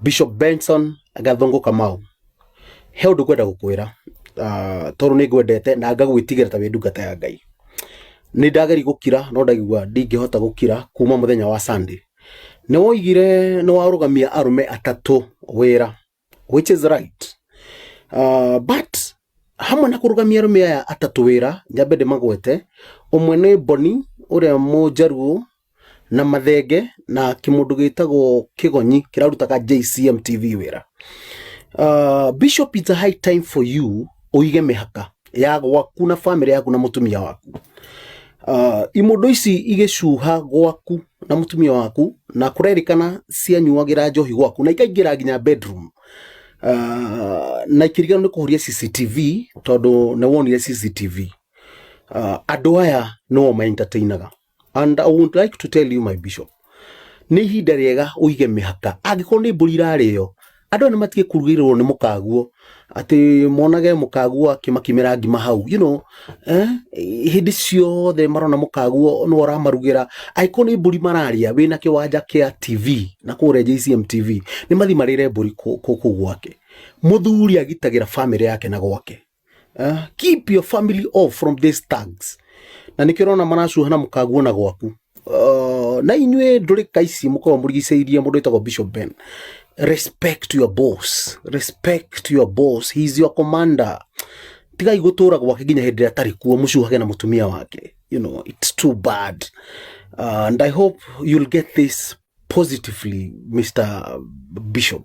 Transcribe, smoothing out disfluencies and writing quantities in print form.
Bishop Benson Gathũngũ Kamau, he ũndũ ngwenda gũkwĩra tondũ nĩ ngwendete na ngagwĩtigĩra ta wĩ ndungata ya Ngai. Nĩ ndageria gũkira no ndaigua ndingĩhota gũkira kuma mũthenya wa Sunday. Nĩ woigire nĩ warũgamia arũme atatũ wĩra, which is right. But hamwe na kũrũgamia arũme aya atatũ wĩra, nyambe ndĩmagwete, ũmwe nĩ Boni ũrĩa mũnjaruo na mathenge na kĩmũndũ gĩtagwo kĩgonyi kĩrarutaga JCM TV wĩra. Bishop, it's a high time for you ũige mĩhaka ya gwaku na famĩlĩ yaku na mũtumia waku. Imũndũ ici igĩcuha gwaku na mũtumia waku na kũrerĩkana cianyuagĩra njohi gwaku na ikaingĩra nginya bedroom, na ikĩriganĩrwo nĩ kũhoria CCTV tondũ nĩ wonire CCTV. Andũ aya nĩo ma entertainaga. And I would like to tell you, my bishop, nĩ ihinda rĩega ũige mĩhaka. Angĩkorwo nĩ mbũri irarĩo, andũ aya nĩ matige kũrugĩrwo nĩ mũkaguo, atĩ monage mũkaguo akĩmakimĩra ngima hau, hĩndĩ ciothe marona mũkaguo nĩwe ũramarugĩra. Angĩkorwo nĩ mbũri mararĩa, wĩna kĩwanja kĩa TV na kũrĩa JCM TV, nĩ mathi marĩre mbũri kũu gwake. Mũthuri agitagĩra famĩlĩ yake na gwake. Keep your family off from these thugs. Na nĩkĩo ũrona maracuha na mũkaguo na gwaku. Na inyuĩ ndũrĩka ici mũkoragwo mũrigicĩirie mũndũ wĩtagwo Bishop Ben, respect your boss, respect your boss, he is your commander. Tigai gũtũra gwake nginya hĩndĩ ĩrĩa atarĩ kuo mũcuhage na mũtumia wake. It's too bad. And I hope you'll get this positively, Mr. Bishop.